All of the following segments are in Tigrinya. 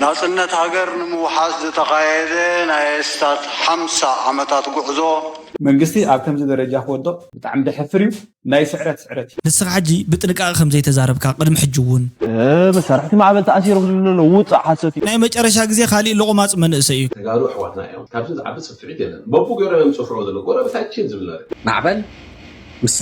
ናጽነት ሃገር ንምውሓስ ዝተኻየደ ናይ ኣስታት ሓምሳ ዓመታት ጉዕዞ፣ መንግስቲ ኣብ ከምዚ ደረጃ ክወድቕ ብጣዕሚ ደሕፍር እዩ። ናይ ስዕረት ስዕረት እዩ። ንስኻ ሕጂ ብጥንቃቐ ከም ዘይተዛረብካ ቅድሚ ሕጂ እውን መሳርሕቲ ማዕበል ተኣሲሮም ዝብሉ ኣለዉ። ውፅእ ሓሶት እዩ። ናይ መጨረሻ ግዜ ካሊእ ሎቕማፅ መንእሰይ እዩ። ተጋሩ ኣሕዋትና እዮም። ካብዚ ዝዓቢ ሰፊዒት የለን። በቡ ገይሮም እዮም ዝፅፍዕዎ ዘለዉ። ጎረቤታችን ዝብል ነገር። ማዕበል ምስ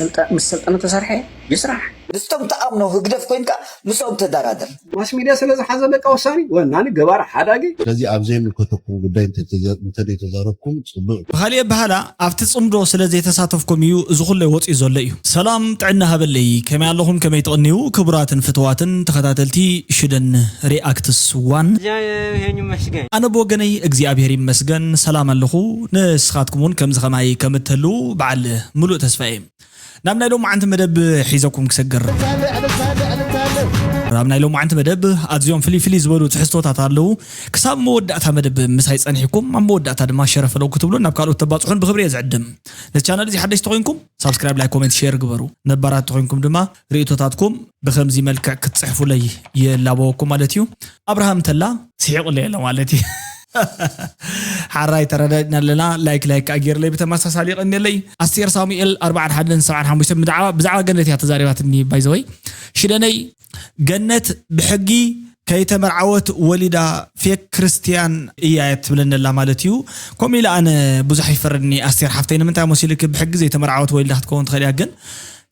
ሰልጠነ ተሰርሐ ይስራሕ። ምስቶም ትኣምኖ ህግደፍ ኮይንካ ምስኦም ተደራደር። ማስ ሚድያ ስለዝሓዘ በቃ ወሳኒ ወናኒ ገባር ሓዳጊ። ስለዚ ኣብ ዘይምልከተኩም ጉዳይ እንተዘይተዛረብኩም ፅቡቅ። ብኻሊእ ኣበሃህላ ኣብቲ ፅምዶ ስለ ዘይተሳተፍኩም እዩ እዚ ኩሎ ወፂኡ ዘሎ እዩ። ሰላም ጥዕና ሃበለይ ከመይ ኣለኹም ከመይ ትቕንዩ ክቡራትን ፍትዋትን ተኸታተልቲ ሽደን ሪኣክትስ ዋን። ኣነ ብወገነይ እግዚኣብሔር ይመስገን ሰላም ኣለኹ። ንስኻትኩም እውን ከምዚ ኸማይ ከም እትህልዉ በዓል ምሉእ ተስፋ እየ። ናብ ናይ ሎማዓንቲ መደብ ሒዘኩም ክሰግር። ኣብ ናይ ሎማዓንቲ መደብ ኣዝዮም ፍልይ ፍልይ ዝበሉ ትሕዝቶታት ኣለዉ። ክሳብ መወዳእታ መደብ ምሳይ ጸኒሕኩም ኣብ መወዳእታ ድማ ሸረ ፈለው ክትብሉ ናብ ካልኦት ተባጽሑን ብኽብሪ እየ ዝዕድም። ነቲ ቻነል እዚ ሓደሽቲ ኮይንኩም ሳብስክራይብ፣ ላይክ፣ ኮሜንት፣ ሼር ግበሩ። ነባራት ተኮይንኩም ድማ ርእቶታትኩም ብከምዚ መልክዕ ክትጽሕፉለይ የላበወኩም ማለት እዩ። ኣብርሃም ተላ ስሒቁለይ ኣሎ ማለት እዩ። ሓራይ ተረዳድና ኣለና። ላይክ ላይክ ከዓ ገይርለይ ብተመሳሳሊ ይቀንየለይ። ኣስቴር ሳሙኤል ኣርባዓን ሓደን ሰብዓን ሓሙሽተን ብዛዕባ ብዛዕባ ገነት እያ ተዛሪባትኒ ባይዘወይ ሽደነይ ገነት ብሕጊ ከይተመርዓወት ወሊዳ ፌክ ክርስትያን እያ ትብለኒ ኣላ ማለት እዩ። ከምኡ ኢለ ኣነ ብዙሕ ይፈረድኒ ኣስቴር ሓፍተይ ንምንታይ መሲልክ ብሕጊ ዘይተመርዓወት ወሊዳ ክትከውን ትኽእል እያ ግን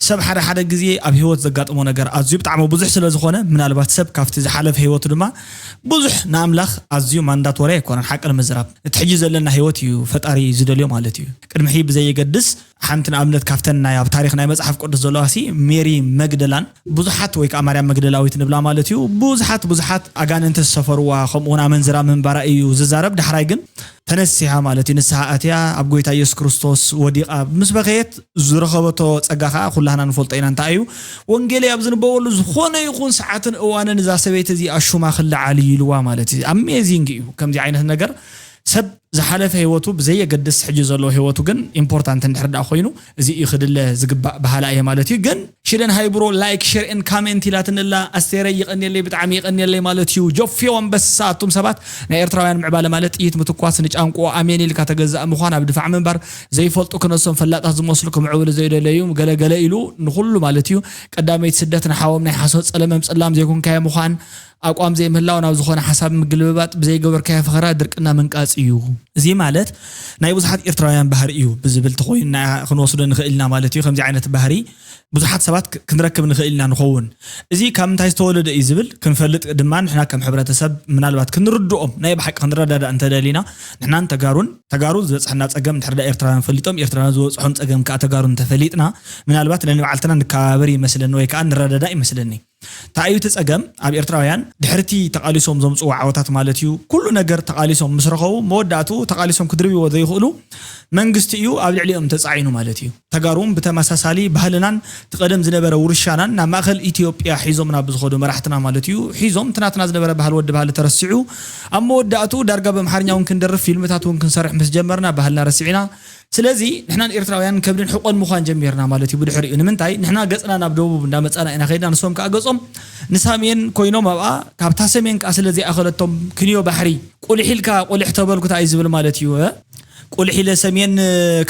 ሰብ ሓደ ሓደ ግዜ ኣብ ህይወት ዘጋጥሞ ነገር ኣዝዩ ብጣዕሚ ብዙሕ ስለ ዝኾነ ምናልባት ሰብ ካብቲ ዝሓለፈ ህይወቱ ድማ ብዙሕ ንኣምላኽ ኣዝዩ ማንዳቶሪ ኣይኮነን ሓቂ ንምዝራብ እቲ ሕጂ ዘለና ህይወት እዩ ፈጣሪ ዝደልዮ ማለት እዩ ቅድሚ ሕጂ ብዘየገድስ ሓንቲ ንኣብነት ካብተን ናይ ኣብ ታሪኽ ናይ መጽሓፍ ቅዱስ ዘለዋ ሲ ሜሪ መግደላን ብዙሓት ወይ ከዓ ማርያም መግደላዊት ንብላ ማለት እዩ ብዙሓት ብዙሓት ኣጋንንቲ ዝሰፈርዋ ከምኡ እውን ኣመንዝራ ምንባራ እዩ ዝዛረብ ዳሕራይ ግን ተነሲሓ ማለት እዩ ንስሓ ኣትያ ኣብ ጎይታ የሱስ ክርስቶስ ወዲቓ ምስ በኸየት ዝረኸበቶ ጸጋ ከዓ ኩላህና ንፈልጦ ኢና እንታይ እዩ ወንጌለይ ኣብ ዝንበበሉ ዝኾነ ይኹን ሰዓትን እዋንን እዛ ሰበይቲ እዚኣ ሹማ ክለዓል እዩ ኢልዋ ማለት እዩ ኣሜዚንግ እዩ ከምዚ ዓይነት ነገር ሰብ ዝሓለፈ ህይወቱ ብዘየገድስ ሕጂ ዘሎ ህይወቱ ግን ኢምፖርታንት እንድሕር ዳ ኮይኑ እዚ እዩ ክድለ ዝግባእ ባህላ እየ ማለት እዩ ግን ሽደን ሃይብሮ ላይክ ሸር ን ካሜንት ኢላትንላ ኣስቴረይ ይቀንየለይ ብጣዕሚ ይቀንየለይ ማለት እዩ ጆፌው ኣንበሳ ኣቱም ሰባት ናይ ኤርትራውያን ምዕባለ ማለት ጥይት ምትኳስ ንጫንቆ ኣሜን ኢልካ ተገዛእ ምኳን ኣብ ድፋዕ ምንባር ዘይፈልጡ ክነሶም ፈላጣት ዝመስሉ ክምዕብሉ ዘይደለዩ ገለገለ ኢሉ ንኩሉ ማለት እዩ ቀዳመይቲ ስደት ንሓዎም ናይ ሓሶት ጸለመም ጽላም ዘይኮንካዮ ምኳን ኣቋም ዘይምህላው ናብ ዝኾነ ሓሳብ ምግልብባጥ ብዘይገበርካዮ ፈኸራ ድርቅና ምንቃጽ እዩ። እዚ ማለት ናይ ብዙሓት ኤርትራውያን ባህሪ እዩ ብዝብል ተኾይንና ክንወስዶ ንኽእል ኢና ማለት እዩ። ከምዚ ዓይነት ባህሪ ብዙሓት ሰባት ክንረክብ ንኽእል ኢና ንኸውን። እዚ ካብ ምንታይ ዝተወለደ እዩ ዝብል ክንፈልጥ ድማ ንሕና ከም ሕብረተሰብ ምናልባት ክንርድኦም ናይ ብሓቂ ክንረዳዳእ እንተደሊና ንሕናን ተጋሩን ተጋሩ ዝበፅሐና ፀገም እንድሕር ዳ ኤርትራውያን ፈሊጦም ኤርትራውያን ዝበፅሖም ፀገም ከዓ ተጋሩ እንተፈሊጥና ምናልባት ነንባዕልትና ንከባበር ይመስለኒ ወይ ከዓ ንረዳዳእ ይመስለኒ። እንታይ እዩ እቲ ጸገም? ኣብ ኤርትራውያን ድሕርቲ ተቓሊሶም ዘምጽዎ ዓወታት ማለት እዩ። ኩሉ ነገር ተቓሊሶም ምስ ረኸቡ መወዳእትኡ ተቓሊሶም ክድርብዎ ዘይኽእሉ መንግስቲ እዩ ኣብ ልዕሊኦም ተጻዒኑ ማለት እዩ። ተጋሩ እውን ብተመሳሳሊ ባህልናን እቲ ቀደም ዝነበረ ውርሻናን ናብ ማእከል ኢትዮጵያ ሒዞምና ብዝኸዱ መራሕትና ማለት እዩ ሒዞም እቲ ናትና ዝነበረ ባህሊ ወዲ ባህሊ ተረሲዑ ኣብ መወዳእትኡ ዳርጋ ብኣምሓርኛ እውን ክንደርፍ ፊልምታት እውን ክንሰርሕ ምስ ጀመርና ባህልና ረሲዕና ስለዚ ንሕና ንኤርትራውያን ከብድን ሕቆን ምዃን ጀሚርና ማለት እዩ ብድሕሪኡ ንምንታይ ንሕና ገጽና ናብ ደቡብ እንዳመጻና ኢና ከይድና ንሶም ከኣ ገጾም ንሳሜን ኮይኖም ኣብኣ ካብታ ሰሜን ከኣ ስለ ዘይኣኸለቶም ክንዮ ባሕሪ ቁልሕ ኢልካ ቁልሕ ተበልኩ ታይ ዝብል ማለት እዩ ቁልሕ ኢለ ሰሜን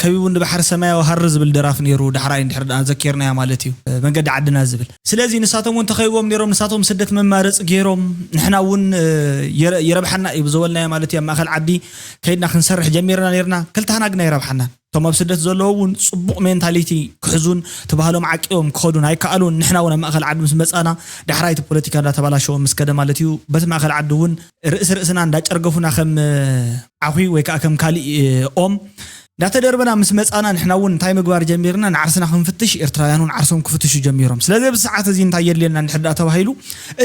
ከቢቡ ንባሕሪ ሰማያዊ ሃሪ ዝብል ደራፍ ነይሩ ዳሕራይ እንድሕር ደኣ ዘኪርናዮ ማለት እዩ መንገዲ ዓድና ዝብል ስለዚ ንሳቶም እውን ተኸቢቦም ነይሮም ንሳቶም ስደት መማረፂ ገይሮም ንሕና እውን ይረብሓና እዩ ብዘበልናዮ ማለት እዩ ኣብ ማእኸል ዓዲ ከይድና ክንሰርሕ ጀሚርና ነይርና ክልተ ሃና ግና ይረብሓናን እቶም ኣብ ስደት ዘለዉ እውን ፅቡቕ ሜንታሊቲ ክሕዙን እቲ ባህሎም ዓቂቦም ክኸዱን ኣይከኣሉን ንሕና እውን ኣብ ማእኸል ዓዲ ምስ መፃና ዳሕራይ እቲ ፖለቲካ እንዳተባላሸወ ምስ ከደ ማለት እዩ በቲ ማእኸል ዓዲ እውን ርእሲ ርእስና እንዳጨርገፉና ከም ዓኹይ ወይ ከዓ ከም ካሊእ ኦም እንዳተደርበና ምስ መፃና ንሕና እውን እንታይ ምግባር ጀሚርና ንዓርስና ክንፍትሽ ኤርትራውያን እውን ዓርሶም ክፍትሹ ጀሚሮም ስለዚ ኣብዚ ሰዓት እዚ እንታይ የድልየና እንድሕር ደኣ ተባሂሉ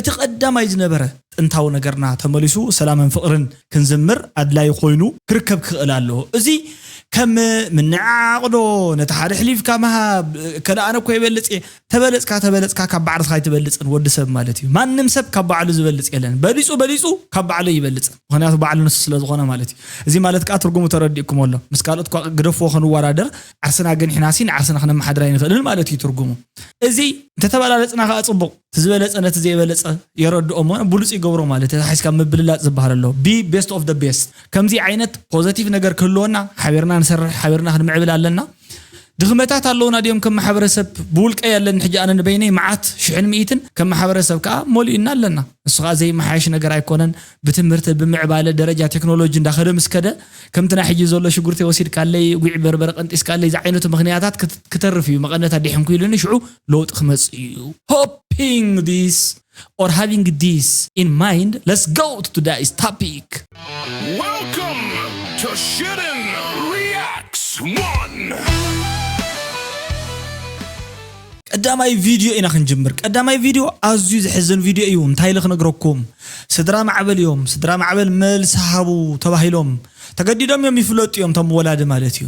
እቲ ቀዳማይ ዝነበረ ጥንታዊ ነገርና ተመሊሱ ሰላምን ፍቕርን ክንዝምር ኣድላዪ ኮይኑ ክርከብ ክኽእል ኣለዎ እዚ ከም ምንዓቕዶ፣ ነቲ ሓደ ሕሊፍካ ምሃብ፣ ከለ ኣነ እኮ ይበልጽ እየ። ተበለጽካ፣ ተበለጽካ፣ ካብ ባዕልኻ ኣይትበልጽን፣ ወዲ ሰብ ማለት እዩ። ማንም ሰብ ካብ ባዕሉ ዝበልጽ የለን። በሊጹ፣ በሊጹ፣ ካብ ባዕሉ ይበልጽ። ምኽንያቱ ባዕሉ ንሱ ስለ ዝኾነ ማለት እዩ። እዚ ማለት ከዓ ትርጉሙ ተረዲእኩም ኣሎ። ምስ ካልኦት እኳ ግደፍዎ ክንወዳደር፣ ዓርስና ግን ሒናሲ ንዓርስና ክነመሓድር ኣይንኽእልን ማለት እዩ ትርጉሙ። እዚ እንተተበላለጽና ከዓ ጽቡቕ። እቲ ዝበለጸ ነቲ ዘይበለጸ የረድኦ እሞ ብሉጽ ይገብሮ ማለት እዩ። ሓይስካ ምብልላጽ ዝበሃል ኣሎ። Be best of the best። ከምዚ ዓይነት ፖዘቲቭ ነገር ክህልወና፣ ሓቢርና ንሰርሕ፣ ሓቢርና ክንምዕብል ኣለና። ድኽመታት ኣለውና ድዮም ከም ማሕበረሰብ? ብውልቀይ ኣለኒ ሕጂ ኣነ ንበይነይ መዓት ሽሕን ሚእትን፣ ከም ማሕበረሰብ ከዓ መሊኡና ኣለና። እሱ ከዓ ዘይመሓየሽ ነገር ኣይኮነን። ብትምህርቲ፣ ብምዕባለ፣ ደረጃ ቴክኖሎጂ እንዳኸደ ምስ ከደ፣ ከምቲ ናይ ሕጂ ዘሎ ሽጉርቲ ወሲድካለይ፣ ጉዕ በርበረ ቀንጢስካለይ ዝዓይነቱ ምኽንያታት ክት-፣ ክተርፍ እዩ። መቐነት ኣዲሕንኩ ኢሉኒ ሽዑ ለውጢ ክመጽእ እዩ። Hoping this or having this in mind, let's go to today's topic. Welcome to Shooting Reacts one. ቀዳማይ ቪድዮ ኢና ክንጅምር። ቀዳማይ ቪድዮ ኣዝዩ ዘሕዝን ቪድዮ እዩ። እንታይ ኢለ ክነግረኩም? ስድራ ማዕበል እዮም። ስድራ ማዕበል መልሲ ሃቡ ተባሂሎም ተገዲዶም እዮም። ይፍለጡ እዮም፣ እቶም ወላዲ ማለት እዩ።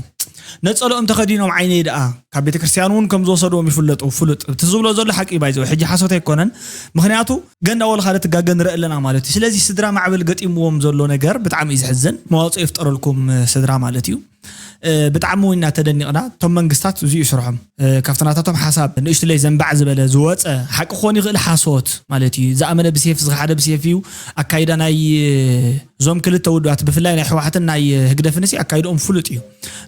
ነጸለኦም ተኸዲኖም ዓይነይ ደኣ ካብ ቤተ ክርስቲያን እውን ከም ዝወሰድዎም ይፍለጡ። ፍሉጥ፣ እቲ ዝብሎ ዘሎ ሓቂ ባይዘው ሕጂ ሓሶት ኣይኮነን። ምኽንያቱ ገንዳ ወልኻ ትጋገ ንርኢ ኣለና ማለት እዩ። ስለዚ ስድራ ማዕበል ገጢምዎም ዘሎ ነገር ብጣዕሚ እዩ ዘሕዝን። መዋጽኦ ይፍጠረልኩም ስድራ ማለት እዩ። እ፣ ብጣዕሚ እውን ኢና ተደኒቕና። እቶም መንግስታት እዚኡ ስርሖም፣ እ፣ ካብቲ ናታቶም ሓሳብ ንእሽትለይ ዘንባዕ ዝበለ ዝወፀ ሓቂ ክኾን ይኽእል ሓሶት ማለት እዩ። ዝኣመነ ብሴፍ ዝኸሓደ ብሴፍ እዩ። ኣካይዳ ናይ፣ እ፣ እዞም ክልተ ውድባት ብፍላይ ናይ ህወሓትን ናይ ህግደፍንሲ ኣካይድኦም ፍሉጥ እዩ።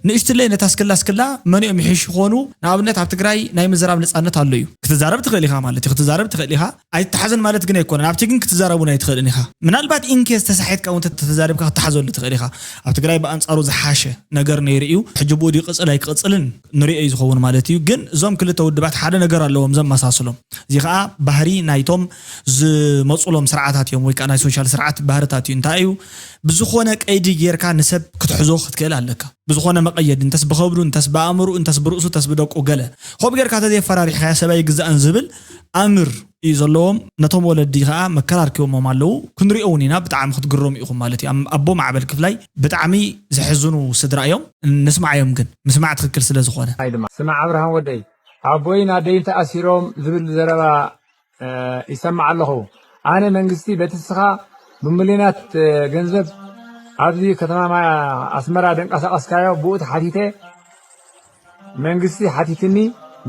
ንእሽትለይ ነታ ስክላ ስክላ መን እዮም ይሕሹ ክኾኑ? ንኣብነት ኣብ ትግራይ ናይ ምዝራብ ነፃነት ኣሎ እዩ። ክትዛረብ ትኽእል ኢኻ ማለት እዩ። ክትዛረብ ትኽእል ኢኻ። ኣይትሓዝን ማለት ግን ኣይኮነን። ኣብቲ ግን ክትዛረብ እውን ኣይትኽእልን ኢኻ። ምናልባት ኢንኬስ ተሳሒትካ እውን ተተዛሪብካ ክትሓዘሉ ትኽእል ኢኻ። ኣብ ትግራይ ብኣንጻሩ ዝሓሸ ነገር ነይሩ እዩ። ሕጂ ብኡ ድዩ ክቕጽል ኣይክቕጽልን ንሪኦ እዩ ዝኸውን ማለት እዩ። ግን እዞም ክልተ ውድባት ሓደ ነገር ኣለዎም ዘመሳስሎም። እዚ ኸኣ ባህሪ ናይቶም ዝመጹሎም ስርዓታት እዮም፣ ወይ ከኣ ናይ ሶሻል ስርዓት ባህርታት እዩ። እንታይ እዩ? ብዝኾነ ቀይዲ ጌርካ ንሰብ ክትሕዞ ክትክእል ኣለካ። ብዝኾነ መቐየዲ፣ እንተስ ብኸብዱ፣ እንተስ ብኣእምሩ፣ እንተስ ብርእሱ፣ እንተስ ብደቁ ገለ። ኾብ ጌርካ ተዘየፈራሪሕካዮ ሰብ ኣይግዛእን ዝብል ኣምር እዩ ዘለዎም። ነቶም ወለዲ ኸኣ መከራርኪዎሞም ኣለዉ። ክንሪኦ እውን ኢና፣ ብጣዕሚ ክትግረሙ ኢኹም ማለት እዩ። ኣም-፣ ኣቦ ማዕበል ክፍላይ ብጣዕሚ ዘሕዝኑ ስድራ እዮም። ንስማዓዮም ግን፣ ምስማዕ ትኽክል ስለ ዝኾነ። ኣይ ድማ፣ ስማዕ ኣብርሃም ወደይ፣ ኣቦይን ኣደይን ተኣሲሮም ዝብል ዘረባ፣ እ፣ ይሰማዕ ኣለኹ። ኣነ መንግስቲ በቲ እስኻ ብሚልዮናት፣ እ፣ ገንዘብ ኣብዚ ከተማ ማ-፣ ኣስመራ ደንቀሳቐስካዮ ብኡ ተሓቲተ፣ መንግስቲ ሓቲትኒ፣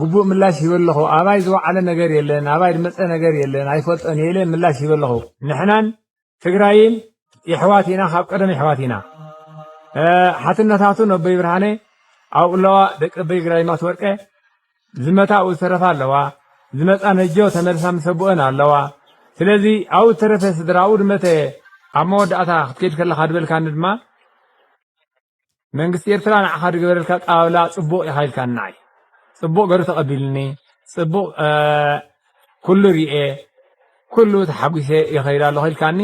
ግቡእ ምላሽ ሂበ ኣለኹ። ኣባይ ዝወዓለ ነገር የለን፣ ኣባይ ዝመጸ ነገር የለን፣ ኣይፈልጦን እየ ኢለ ምላሽ ሂበ ኣለኹ። ንሕናን ትግራይን የሕዋት ኢና፣ ካብ ቀደም የሕዋት ኢና። እ፣ ሓትነታቱ ነቦይ ብርሃነ ኣብኡ ኣለዋ፣ ደቂ ኣቦይ ግራዝማት ወርቀ ዝመታ ኣብኡ ዝተረፋ ኣለዋ፣ ዝመጻ ነጆ ተመልሳ ምስ ኣቦአን ኣለዋ። ስለዚ ኣብኡ ዝተረፈ ስድራ ኣብኡ ዝመተ ኣብ መወዳእታ ክትከይድ ከለኻ ዝበልካኒ ድማ መንግስቲ ኤርትራ ንዓኻ ዝገበረልካ ኣቀባብላ ጽቡቕ ኢኻ ኢልካኒ ንዓይ። ጽቡቕ ገይሩ ተቐቢሉኒ። ጽቡቕ፣ እ፣ ኩሉ ሪኤ፣ ኩሉ ተሓጒሰ ይኸይድ ኣለኹ ኢልካኒ።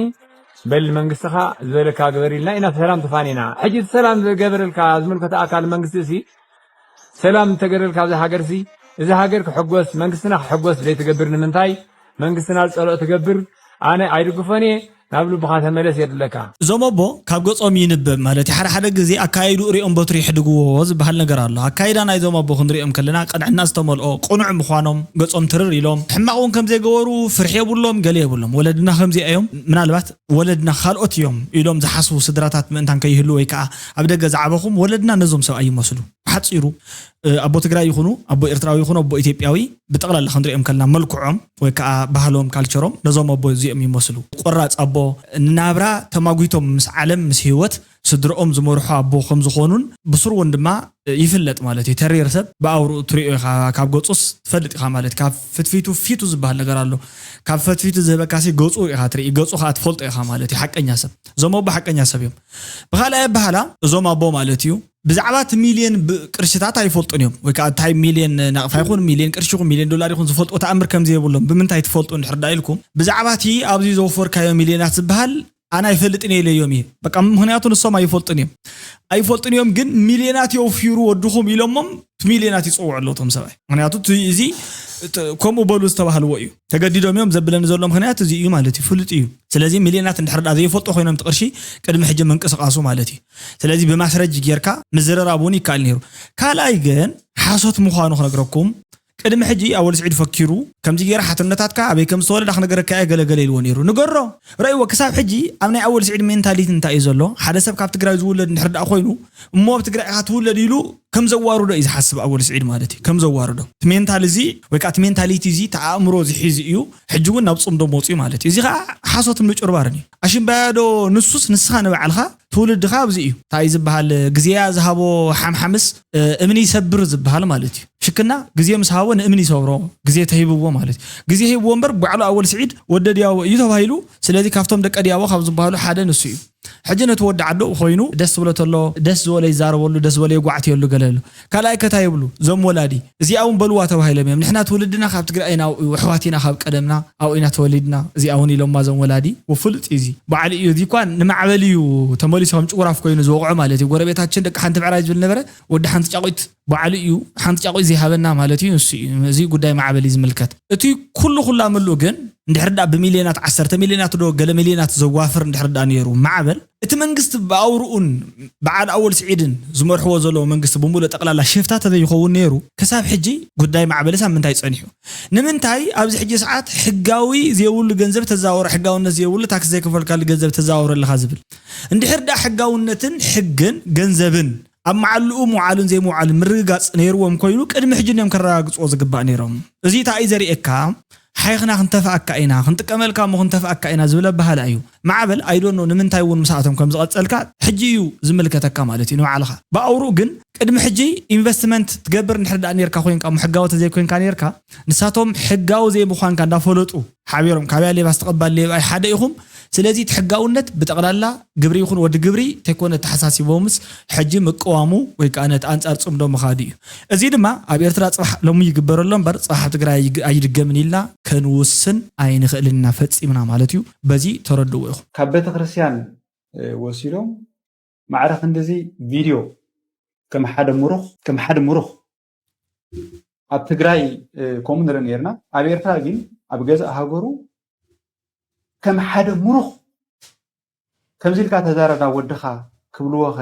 በል መንግስትኻ ዝበለካ ግበር ኢልና ኢና ሰላም ተፋኒና። ሕጂ እቲ ሰላም ዝገበረልካ ዝምልከቶ ኣካል መንግስቲ እሲ ሰላም እንተገረልካ ኣብዚ ሃገርሲ፣ እዚ ሃገር ክሕጎስ፣ መንግስትና ክሕጎስ ዘይትገብር ንምንታይ? መንግስትና ዝጸልኦ ትገብር፣ ኣነ ኣይድግፎን እየ፣ ናብ ልብኻ ተመለስ የድለካ። እዞም ኣቦ ካብ ገጾም ይንበብ ማለት እዩ። ሓደ ሓደ ግዜ ኣካይድኡ ሪኦም በትሪ ይሕድግዎ ዝበሃል ነገር ኣሎ። ኣካይዳ ናይዞም ኣቦ ክንሪኦም ከለና ቅንዕና ዝተመልኦ፣ ቅኑዕ ምዃኖም፣ ገጾም ትርር ኢሎም፣ ሕማቕ እውን ከም ዘይገበሩ ፍርሒ የብሎም፣ ገለ የብሎም። ወለድና ከምዚ እዮም። ምናልባት ወለድና ካልኦት እዮም ኢሎም ዝሓስቡ ስድራታት ምእንታን ከይህሉ ወይ ከዓ ኣብ ደገ ዝዓበኹም ወለድና ነዞም ሰብኣይ ይመስሉ። ብሓጺሩ፣ እ፣ ኣቦ ትግራይ ይኹኑ፣ ኣቦ ኤርትራዊ ይኹኑ፣ ኣቦ ኢትዮጵያዊ፣ ብጠቕላላ ክንሪኦም ከለና መልክዖም ወይ ከዓ ባህሎም፣ ካልቸሮም ነዞም ኣቦ እዚኦም ይመስሉ። ቆራፅ ኣቦ፣ ንናብራ ተማጒቶም ምስ ዓለም፣ ምስ ህይወት ስድርኦም ዝመርሑ ኣቦ ከም ዝኾኑን ብስሩ እውን ድማ፣ እ፣ ይፍለጥ ማለት እዩ። ተሪር ሰብ ብኣውርኡ ትሪኦ ኢኻ፣ ካብ ገጹስ ትፈልጥ ኢኻ ማለት እዩ። ካብ ፍትፊቱ ፊቱ ዝበሃል ነገር ኣሎ። ካብ ፈትፊቱ ዝህበካሲ ገጹ ኢኻ ትርኢ፣ ገጹ ከዓ ትፈልጦ ኢኻ ማለት እዩ። ሓቀኛ ሰብ፣ እዞም ኣቦ ሓቀኛ ሰብ እዮም። ብኻልኣይ ኣበሃላ እዞም ኣቦ ማለት እዩ ብዛዕባ እቲ ሚልዮን ብ-፣ ቅርሽታት ኣይፈልጡን እዮም፣ ወይ ከዓ እንታይ ሚልዮን ናቕፋ ይኹን፣ ሚልዮን ቅርሺ ይኹን፣ ሚልዮን ዶላር ይኹን ዝፈልጥዎ ተኣምር ከም ዘይብሎም። ብምንታይ ትፈልጡ እንድሕር ዳ ኢልኩም፣ ብዛዕባ እቲ ኣብዚ ዘወፈርካዮ ሚልዮናት ዝበሃል ኣነ ኣይፈልጥን እየ ኢለዮም እየ። በቃ ምኽንያቱ ንሶም ኣይፈልጡን እዮም። ኣይፈልጡን እዮም፣ ግን ሚልዮናት የውፊሩ ወድኹም ኢሎሞም፣ እቲ ሚልዮናት ይጽውዑ ኣለዉ እቶም ሰብኣይ። ምኽንያቱ እቲ፣ እዚ፣ እቲ ከምኡ በሉ ዝተባህልዎ እዩ። ተገዲዶም እዮም ዘብለኒ ዘሎ ምኽንያት እዚ እዩ ማለት እዩ፣ ፍሉጥ እዩ። ስለዚ ሚልዮናት እንድሕር ደኣ ዘይፈልጡ ኮይኖም እቲ ቅርሺ ቅድሚ ሕጂ ምንቅስቓሱ ማለት እዩ። ስለዚ ብማስረጅ ጌርካ ምዝርራብ እውን ይከኣል ነይሩ። ካልኣይ ግን ሓሶት ምዃኑ ክነግረኩም፣ ቅድሚ ሕጂ ኣወል ስዒድ ፈኪሩ ከምዚ ገይረ ሓትነታትካ ኣበይ ከም ዝተወለዳ ክነገረካ እየ ገለገለ ኢልዎ ነይሩ። ንገሮ። ረእይዎ፣ ክሳብ ሕጂ ኣብ ናይ ኣወል ስዒድ ሜንታሊቲ እንታይ እዩ ዘሎ? ሓደ ሰብ ካብ ትግራይ ዝውለድ እንድሕር ደኣ ኮይኑ፣ እሞ ኣብ ትግራይ ኢኻ ትውለድ ኢሉ ከም ዘዋርዶ እዩ ዝሓስብ ኣወል ስዒድ ማለት እዩ። ከም ዘዋርዶ። እቲ ሜንታል እዚ ወይ ከዓ እቲ ሜንታሊቲ እዚ፣ እቲ ኣእምሮ እዚ ሒዙ እዩ ሕጂ እውን ናብ ጽምዶ መፅኡ ማለት እዩ። እዚ ከዓ ሓሶትን ምጭርባርን እዩ። ኣሽምባያዶ ንሱስ ንስኻ ንባዕልኻ ትውልድኻ ኣብዚ እዩ። እንታይ እዩ ዝበሃል? ግዜያ ዝሃቦ ሓምሓምስ፣ እ፣ እምኒ ይሰብር ዝበሃል ማለት እዩ። ሽክና ግዜ ምስ ሃቦ ንእምኒ ይሰብሮ፣ ግዜ ተሂብዎ ማለት እዩ። ግዜ ሂብዎ እምበር ባዕሉ ኣወል ስዒድ ወደ ዲያቦ እዩ ተባሂሉ። ስለዚ ካብቶም ደቀ ዲያቦ ካብ ዝበሃሉ ሓደ ንሱ እዩ። ሕጂ ነቲ ወዲ ዓዱ ኮይኑ ደስ ዝብሎ ተሎ፣ ደስ ዝበሎ ይዛረበሉ፣ ደስ ዝበሎ የጓዕትየሉ ገለ ኣሎ። ካልኣይ ከታ ይብሉ፣ እዞም ወላዲ እዚኣ እውን በልዋ ተባሂሎም እዮም። ንሕና ትውልድና ካብ ትግራይ ኢና፣ ኣብኡ ኣሕዋት ኢና ካብ ቀደምና፣ ኣብኡ ኢና ተወሊድና፣ እዚኣ እውን ኢሎማ እዞም ወላዲ። ወፍሉጥ እዩ እዚ። ባዕሉ እዩ፣ እዚ እኳ ንማዕበል እዩ ተመሊሱ ከም ጭጉራፍ ኮይኑ ዝወቕዖ ማለት እዩ። ጎረቤታችን ደቂ ሓንቲ ብዕራይ ዝብል ነበረ፣ ወዲ ሓንቲ ጫቑት ባዕሉ እዩ፣ ሓንቲ ጫቑት ዘይሃበና ማለት እዩ። ንሱ እዩ፣ እዚ ጉዳይ ማዕበል እዩ ዝምልከት። እቲ ኩሉ ኩላ ምሉእ ግን እንድሕር ደኣ ብሚልዮናት፣ ዓሰርተ ሚልዮናት ዶ ገለ ሚልዮናት ዘዋፍር እንድሕር ደኣ ነይሩ ማዕበል፣ እቲ መንግስቲ ብኣውርኡን በዓል ኣወል ስዒድን ዝመርሕዎ ዘለዉ መንግስቲ ብምሉእ ጠቕላላ ሽፍታ ተዘይኸውን ነይሩ፣ ክሳብ ሕጂ ጉዳይ ማዕበልስ ኣብ ምንታይ ጸኒሑ? ንምንታይ ኣብዚ ሕጂ ሰዓት ሕጋዊ ዘይብሉ ገንዘብ ተዘዋውሮ፣ ሕጋውነት ዘይብሉ ታክስ ዘይከፈልካሉ ገንዘብ ተዘዋውሮ ኣለኻ ዝብል? እንድሕር ደኣ ሕጋውነትን ሕግን ገንዘብን ኣብ መዓልኡ ምውዓሉን ዘይምውዓሉን ምርግጋጽ ነይርዎም ኮይኑ፣ ቅድሚ ሕጂ እዮም ከረጋግጽዎ ዝግባእ ነይሮም። እዚ እንታይ እዩ ዘርእየካ? ሓይኽና ክንተፍኣካ ኢና፣ ክንጥቀመልካ እሞ ክንተፍኣካ ኢና ዝብል ኣበሃህላ እዩ። ማዕበል፣ I don't know ንምንታይ እውን ምስኣቶም ከም ዝቐጸልካ ሕጂ እዩ ዝምልከተካ ማለት እዩ ንባዕልኻ። ብኣውርኡ ግን ቅድሚ ሕጂ ኢንቨስትመንት ትገብር እንድሕር ደኣ ነርካ ኮይንካ እሞ ሕጋዊ ተዘይኮይንካ ነርካ፣ ንሳቶም ሕጋዊ ዘይምዃንካ እንዳፈለጡ ሓቢሮም፣ ካብያ ሌባስ ተቐባል ሌባ ሓደ ኢኹም። ስለዚ እቲ ሕጋውነት ብጠቕላላ ግብሪ ይኹን ወዲ ግብሪ ተይኮነ ተሓሳሲቦምስ ሕጂ ምቅዋሙ ወይ ከኣ ነቲ ኣንጻር ጽምዶ ምኻዱ እዩ። እዚ ድማ ኣብ ኤርትራ ጽባሕ ሎሚ ይግበር ኣሎ እምበር ጽባሕ ኣብ ትግራይ ኣይግ-፣ ኣይድገምን ኢልና ከንውስን ኣይንኽእልን ኢና ፈጺምና ማለት እዩ። በዚ ተረድእዎ ኢኹም። ካብ ቤተክርስትያን፣ እ፣ ወሲዶም ማዕረ ክንድዚ ቪድዮ ከም ሓደ ምሩኽ፣ ከም ሓደ ምሩኽ ኣብ ትግራይ፣ እ፣ ከምኡ ንርኢ ነይርና። ኣብ ኤርትራ ግን ኣብ ገዛእ ሃገሩ ከም ሓደ ምሩኽ ከምዚ ኢልካ ተዛረብ ናብ ወድኻ ክብልዎ ኸ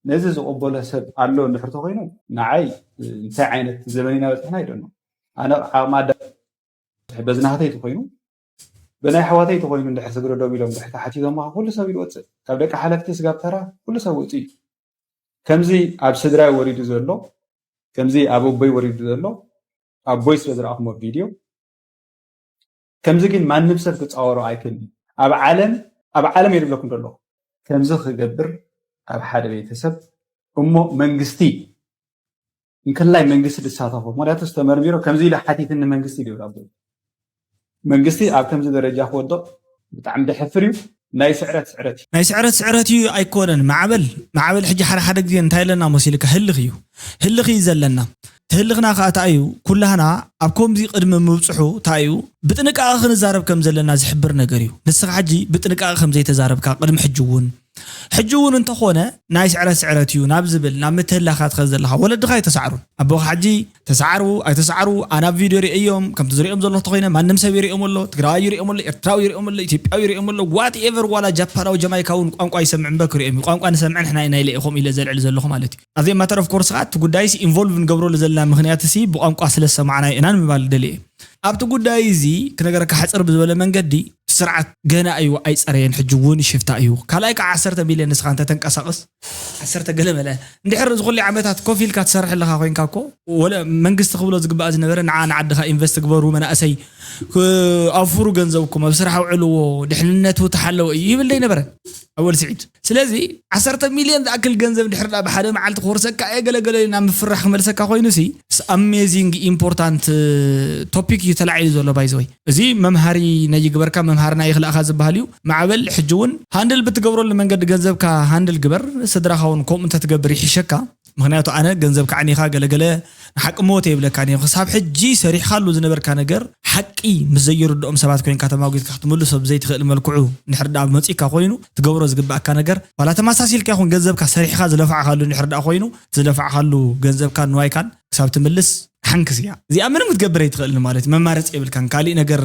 ነዚ ዝቕበሎ ሰብ ኣሎ እንድሕር ተኾይኑ ንዓይ፣ እ፣ እንታይ ዓይነት ዘበን ኢና በፂሕና ኣይደኖ። ኣነ ዓቕሚ ኣዳ-፣ በዚ ናህተይ ተኾይኑ፣ ብናይ ኣሕዋተይ ተኾይኑ እንድሕር ስግረ ደው ኢሎም እንድሕር ተሓቲቶምኻ ኩሉ ሰብ ኢሉ ወፅእ። ካብ ደቂ ሓለፍቲ ስጋብ ተራ ኩሉ ሰብ ውፅእ እዩ። ከምዚ ኣብ ስድራይ ወሪዱ ዘሎ፣ ከምዚ ኣብ ኣቦይ ወሪዱ ዘሎ፣ ኣቦይ ስለ ዝረኣኹሞ ቪድዮ፣ ከምዚ ግን ማንም ሰብ ክጻወሮ ኣይክእልን። ኣብ ዓለም፣ ኣብ ዓለም እየ ዝብለኩም ዘለኹ። ከምዚ ክገብር ኣብ ሓደ ቤተሰብ እሞ መንግስቲ፣ እንክላይ መንግስቲ ዝሳተፎ፣ ምክንያቱ ዝተመርሚሮ ከምዚ ኢለ ሓቲትኒ መንግስቲ ይብል ኣቦይ። መንግስቲ ኣብ ከምዚ ደረጃ ክወድቕ ብጣዕሚ ደሕፍር እዩ። ናይ ስዕረት ስዕረት እዩ። ናይ ስዕረት ስዕረት እዩ ኣይኮነን። ማዕበል፣ ማዕበል ሕጂ ሓደ ሓደ ግዜ እንታይ ኣለና መሲልካ? ህልኽ እዩ። ህልኽ እዩ ዘለና። እቲ ህልኽና ከኣ እንታይ እዩ? ኩላህና ኣብ ከምዚ ቅድሚ ምብጽሑ እንታይ እዩ? ብጥንቃቐ ክንዛረብ ከም ዘለና ዝሕብር ነገር እዩ። ንስኻ ሕጂ ብጥንቃቐ ከም ዘይተዛረብካ ቅድሚ ሕጂ እውን፣ ሕጂ እውን እንተኾነ ናይ ስዕረት ስዕረት እዩ ናብ ዝብል፣ ናብ ምትህላኻት ከ ዘለኻ ወለድኻ ኣይተሳዕሩን። ኣቦኻ ሕጂ ተሳዕሩ ኣይተሳዕሩ፣ ኣነ ኣብ ቪድዮ ሪኤዮም፣ ከምቲ ዝሪኦም ዘሎ ተኾይነ፣ ማንም ሰብ ይሪኦም ኣሎ፣ ትግራዋይ ይሪኦም ኣሎ፣ ኤርትራዊ ይሪኦም ኣሎ፣ ኢትዮጵያዊ ይሪኦም ኣሎ፣ ዋት ኤቨር፣ ዋላ ጃፓናዊ ጀማይካዊ እውን ቋንቋ ይሰምዕ እምበር ክሪኦም እዩ። ቋንቋ ንሰምዕን ንሕና ኢና ኢለ እየ ከምኡ ኢለ ዘልዕል ዘለኹ ማለት እዩ። ኣብ ዘይ ማተር ኦፍ ኮርስ ከዓ እቲ ጉዳይሲ ኢንቮልቭ ንገብረሉ ዘለና ምኽንያትሲ ብቋንቋ ስለ ዝሰማዕናዮ ኢና ንምባል ደልየ እየ። ኣብቲ ጉዳይ እዚ ክነገረካ ሕፅር ብዝበለ መንገዲ፣ ስርዓት ገና እዩ ኣይፀረየን፣ ሕጂ እውን ሽፍታ እዩ። ካልኣይ ከዓ ዓሰርተ ሚልዮን ንስኻ እንተተንቀሳቕስ፣ ዓሰርተ ገለ መለ እንድሕር እዚ ኩሉ ዓመታት ኮፍ ኢልካ ትሰርሕ ኣለኻ ኮይንካ እኮ፣ ወለ መንግስቲ ክብሎ ዝግባእ ዝነበረ ንዓ ንዓድኻ ኢንቨስት ግበሩ፣ መናእሰይ ክ-፣ ኣውፍሩ ገንዘብኩም፣ ኣብ ስራሕ ኣውዕልዎ፣ ድሕንነቱ ተሓለወ እዩ ይብል ዶ ኣይነበረን ኣወል ስዒድ? ስለዚ ዓሰርተ ሚልዮን ዝኣክል ገንዘብ ድሕር ዳ ብሓደ መዓልቲ ክወርሰካ እየ ገለገለ ናብ ምፍራሕ ክመልሰካ ኮይኑሲ፣ ኣሜዚንግ ኢምፖርታንት ቶፒክ እዩ ተላዒሉ ዘሎ። ባይዘወይ፣ እዚ መምሃሪ ናይ ይግበርካ፣ መምሃርና ይኽልእኻ ዝበሃል እዩ። ማዕበል፣ ሕጂ እውን ሃንድል ብትገብረሉ መንገዲ ገንዘብካ ሃንድል ግበር። ስድራኻ እውን ከምኡ እንተትገብር ይሕሸካ። ምኽንያቱ ኣነ ገንዘብካ ዓኒኻ ገለገለ ንሓቂ ሞት የብለካ እየ። ክሳብ ሕጂ ሰሪሕካሉ ዝነበርካ ነገር ሓቂ ምስ ዘይርድኦም ሰባት ኮይንካ ተማጒትካ ክትምልሶ ብዘይትኽእል መልክዑ እንድሕር ደኣ መጺእካ ኮይኑ፣ ትገብሮ ዝግባእካ ነገር፣ ዋላ ተመሳሲልካ ይኹን ገንዘብካ ሰሪሕኻ ዝለፋዕካሉ እንድሕር ደኣ ኮይኑ፣ እቲ ዝለፋዕካሉ ገንዘብካን ንዋይካን ክሳብ ትምልስ ሓንክስ እያ። እዚኣ ምንም ክትገብር ኣይትኽእልን ማለት እዩ። መማረፂ የብልካን። ካሊእ ነገር፣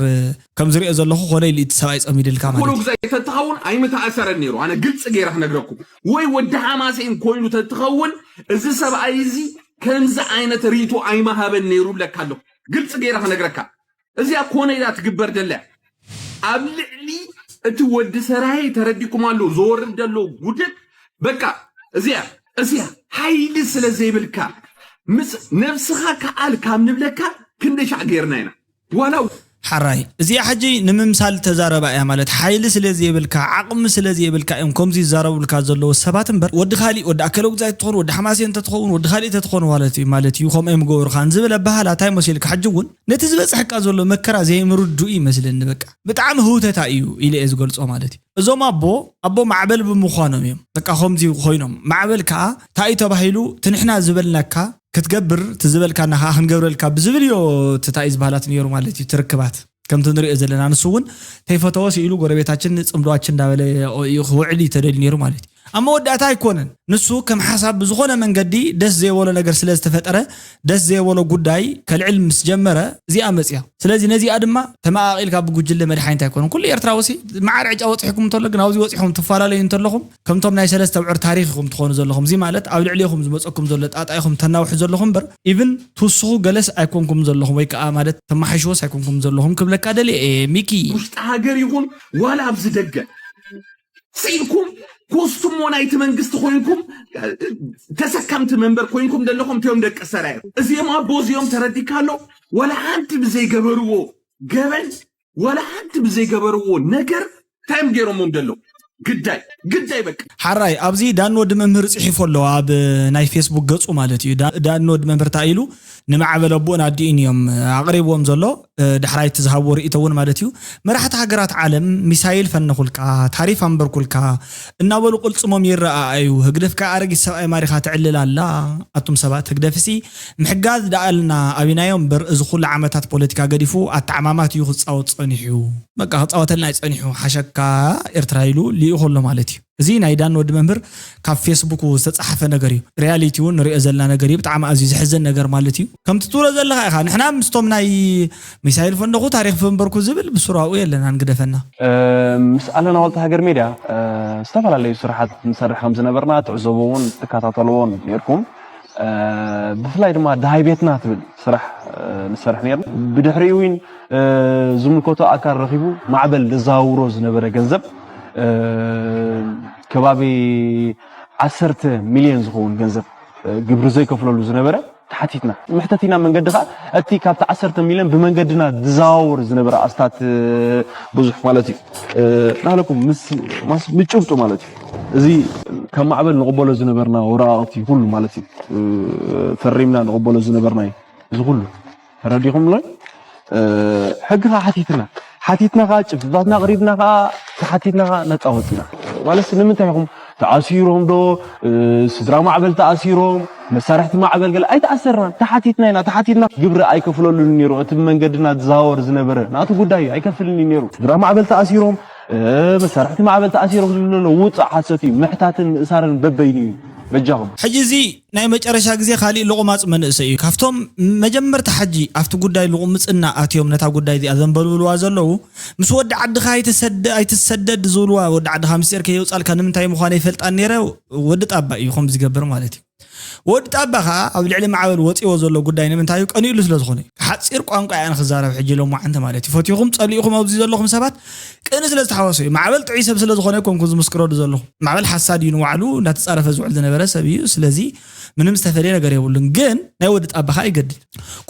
ከም ዝሪኦ ዘለኹ ኮነ ኢሉ እቲ ሰብኣይ ጸሚድልካ ማለት ኩሉ እዩ። ግዜ ተትኸውን ኣይምተኣሰረን ነይሩ። ኣነ ግልፂ ገይረ ክነግረኩም፣ ወይ ወዲ ሓማሴን ኮይኑ ተትኸውን እዚ ሰብኣይ እዚ ከምዚ ዓይነት ሪቶ ኣይመሃበን ነይሩ ብለካ ኣለኹ። ግልፂ ገይረ ክነግረካ፣ እዚኣ ኮነ ኢላ ትግበር ደለያ ኣብ ልዕሊ እቲ ወዲ ሰራየ ተረዲኩም ኣሎ። ዘወርድ ዘሎ ጉድል በቃ እዚኣ እዚኣ ሓይሊ ስለ ዘይብልካ ምስ ነብስኻ ከኣል ካብ ንብለካ ክንደይ ሻዕ ገይርና ኢና ዋላ ሓራይ እዚኣ ሕጂ ንምምሳል ተዛረባ እያ ማለት ሓይሊ ስለ ዘይብልካ ዓቕሚ ስለ ዘይብልካ እዮም ከምዚ ይዛረቡልካ ዘለዉ ሰባት እምበር ወዲ ካሊእ ወዲ ኣከለ ጉዛይ ትኾን ወዲ ሓማሴ እንተትኸውን ወዲ ካሊእ ተትኾን ማለት እዩ ማለት እዩ ከምኡ እዮም ገበሩኻን ዝብል ኣባህላ እንታይ መሲልካ ሕጂ እውን ነቲ ዝበፅሐካ ዘሎ መከራ ዘይምርድኡ ይመስለኒ በቃ ብጣዕሚ ህውተታ እዩ ኢለ እየ ዝገልፆ ማለት እዩ እዞም ኣቦ ኣቦ ማዕበል ብምዃኖም እዮም በቃ ከምዚ ኮይኖም ማዕበል ከዓ እንታይ እዩ ተባሂሉ ትንሕና ዝበልናካ ክትገብር ትዝበልካና ከዓ ክንገብረልካ ብዝብል እዮ ትታይ ዝበሃላት ነይሩ ማለት እዩ ትርክባት ከምቲ ንሪኦ ዘለና ንሱ እውን ተይፈተወ ስኢሉ ጎረቤታችን ፅምዶዋችን እንዳበለ እዩ ክውዕል እዩ ተደልዩ ነይሩ ማለት እዩ ኣብ መወዳእታ ኣይኮነን ንሱ ከም ሓሳብ ብዝኾነ መንገዲ ደስ ዘይበሎ ነገር ስለ ዝተፈጠረ ደስ ዘይበሎ ጉዳይ ከልዕል ምስ ጀመረ እዚኣ መፅያ ስለዚ ነዚኣ ድማ ተመቓቒልካ ብጉጅለ መድሓኒት ኣይኮነን ኩሉ ኤርትራዊ ሲ መዓር ዕጫ ወፂሕኩም እንተሎ ግን ኣብዚ ወፂኹም ትፈላለዩ እንተለኹም ከምቶም ናይ ሰለስተ ብዕር ታሪኽ ኢኹም ትኾኑ ዘለኹም እዚ ማለት ኣብ ልዕሌኹም ዝመፀኩም ዘሎ ጣጣ ኢኹም ተናውሑ ዘለኹም እምበር even ትውስኹ ገለስ ኣይኮንኩም ዘለኹም ወይ ከዓ ማለት ተመሓይሽዎስ ኣይኮንኩም ዘለኹም ክብለካ ደልየ እየ ሚኪ ውሽጢ ሃገር ይኹን ዋላ ኣብዚ ደገ ስኢልኩም ኮስትሞ ናይቲ መንግስቲ ኮይንኩም ተሰከምቲ መንበር ኮይንኩም ዘለኹም እቲኦም ደቂ ሰራየ እዚኦም ኣቦ እዚኦም ተረዲካ ኣሎ ዋላ ሓንቲ ብዘይገበርዎ ገበን ዋላ ሓንቲ ብዘይገበርዎ ነገር እንታይ እዮም ገይሮሞም ዘለዉ ግዳይ ግዳይ በቃ ሓራይ ኣብዚ ዳን ወዲ መምህር ፅሒፎ ኣሎ ኣብ ናይ ፌስቡክ ገፁ ማለት እዩ ዳን ወዲ መምህር እንታይ ኢሉ ንማዕበል ኣቦኡን ኣዲኡን እዮም ኣቕሪብዎም ዘሎ ዳሕራይ እቲ ዝሃብዎ ርእይቶ እውን ማለት እዩ መራሕቲ ሃገራት ዓለም ሚሳይል ፈነኹልካ ታሪፍ ኣንበርኩልካ እናበሉ ቅልፅሞም ይረኣኣዩ ህግደፍ ከዓ ኣረጊት ሰብኣይ ማሪኻ ትዕልል ኣላ ኣቱም ሰባት ህግደፍሲ ምሕጋዝ ደኣልና ኣቢናዮ እምበር እዚ ኩሉ ዓመታት ፖለቲካ ገዲፉ ኣተዓማማት እዩ ክፃወት ፀኒሑ በቃ ክፃወተልና እዩ ፀኒሑ ሓሸካ ኤርትራ ኢሉ ልኢኹ ኣሎ ማለት እዩ እዚ ናይ ዳን ወዲ መምህር ካብ ፌስቡክ ዝተፃሓፈ ነገር እዩ ሪያሊቲ እውን ንሪኦ ዘለና ነገር እዩ ብጣዕሚ ኣዝዩ ዘሕዘን ነገር ማለት እዩ ከምቲ ትብሎ ዘለካ ኢኻ ንሕና ምስቶም ናይ ሚሳይል ፈንደኹ ታሪክ ፈንበርኩ ዝብል ብሱራኡ የለናን ግደፈና ምስ ኣለና ዋልታ ሃገር ሜድያ ዝተፈላለዩ ስራሓት ንሰርሕ ከም ዝነበርና ትዕዘቡ እውን ትከታተልዎን ነርኩም ብፍላይ ድማ ድሃይ ቤትና ትብል ስራሕ ንሰርሕ ነርና ብድሕሪኡ እውን ዝምልከቶ ኣካል ረኺቡ ማዕበል ዘዛውሮ ዝነበረ ገንዘብ ከባቢ ዓሰርተ ሚልዮን ዝኸውን ገንዘብ ግብሪ ዘይከፍለሉ ዝነበረ ተሓቲትና ምሕተት ኢና መንገዲ ከዓ እቲ ካብቲ ዓሰርተ ሚልዮን ብመንገድና ዝዘዋወር ዝነበረ ኣስታት ብዙሕ ማለት እዩ ናለኩም ምስ ብጭብጡ ማለት እዩ እዚ ካብ ማዕበል ንቕበሎ ዝነበርና ወረቃቕቲ ኩሉ ማለት እዩ ፈሪምና ንቕበሎ ዝነበርና እዩ እዚ ኩሉ ተረዲኹም ኣሎ ሕጊ ከዓ ሓቲትና ሓቲትና ከዓ ጭብጥታትና ኣቕሪብና ከዓ ተሓቲትና ከዓ ነፃ ወፂና ማለት ንምንታይ ኢኹም ተኣሲሮም ዶ ስድራ ማዕበል ተኣሲሮም መሳርሕቲ ማዕበል ገለ ኣይተኣሰርናን ተሓቲትና ኢና ተሓቲትና ግብሪ ኣይከፍለሉን ነይሩ እቲ ብመንገድና ዝዘዋወር ዝነበረ ናቱ ጉዳይ ኣይከፍልን እዩ ነይሩ ስድራ ማዕበል ተኣሲሮም መሳርሕቲ ማዕበል ተኣሲሮም ዝብሉ ውፃእ ሓሰት እዩ ምሕታትን ምእሳርን በበይኑ እዩ በጃኹም ሕጂ እዚ ናይ መጨረሻ ግዜ ካሊእ ልቑማፅ መንእሰይ እዩ። ካብቶም መጀመርታ ሓጂ ኣብቲ ጉዳይ ልቑምፅና ኣትዮም ነታ ጉዳይ እዚኣ ዘንበልብልዋ ዘለዉ ምስ ወዲ ዓድኻ ኣይትሰደ ኣይትሰደድ ዝብልዋ ወዲ ዓድኻ ምስጢር ከየውፃልካ ንምንታይ ምዃነ ይፈልጣን ነይረ ወዲ ጣባ እዩ ከምዚ ዝገብር ማለት እዩ። ወዲ ጣባ ከዓ ኣብ ልዕሊ ማዕበል ወፂዎ ዘሎ ጉዳይ ንምንታይ እዩ ቀኒኡሉ ስለ ዝኾነ እዩ። ሓፂር ቋንቋ እያ ንክዛረብ ሕጂ ሎማዓንቲ ማለት እዩ። ፈቲኹም ፀሊእኹም ኣብዚ ዘለኹም ሰባት ቅኒ ስለ ዝተሓወሶ እዩ። ማዕበል ጥዑይ ሰብ ስለ ዝኾነ ኣይኮንኩን ዝምስክረሉ ዘለኹ። ማዕበል ሓሳድ እዩ ንባዕሉ እንዳተፃረፈ ዝውዕል ዝነበረ ሰብ እዩ። ስለዚ ምንም ዝተፈለየ ነገር የብሉን። ግን ናይ ወዲ ጣባ ከዓ ይገድል።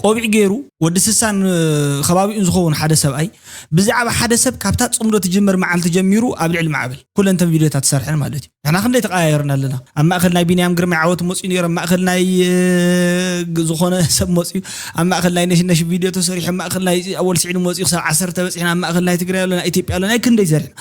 ቆቢዕ ገይሩ ወዲ ስሳን ከባቢኡን ዝኸውን ሓደ ሰብኣይ ብዛዕባ ሓደ ሰብ ካብታ ፅምዶ ትጅምር መዓልቲ ጀሚሩ ኣብ ልዕሊ ማዕበል ኩለንተን ቪድዮታት ዝሰርሐን ማለት እዩ። ንሕና ክንደይ ተቀያየርና ኣለና። ኣብ ማእከል ናይ ቢንያም ግርማይ ዓወት መፅኡ ነይሩ፣ ኣብ ማእከል ናይ ዝኾነ ሰብ መፅኡ፣ ኣብ ማእከል ናይ ነሽነሽ ቪድዮ ተሰሪሑ፣ ኣብ ማእከል ናይ ኣወል ስዒድ መፅኡ ክሳብ ዓሰርተ በፂሕና፣ ኣብ ማእከል ናይ ትግራይ ኣሎ፣ ናይ ኢትዮጵያ ኣሎ፣ ናይ ክንደይ ሰሪሕና።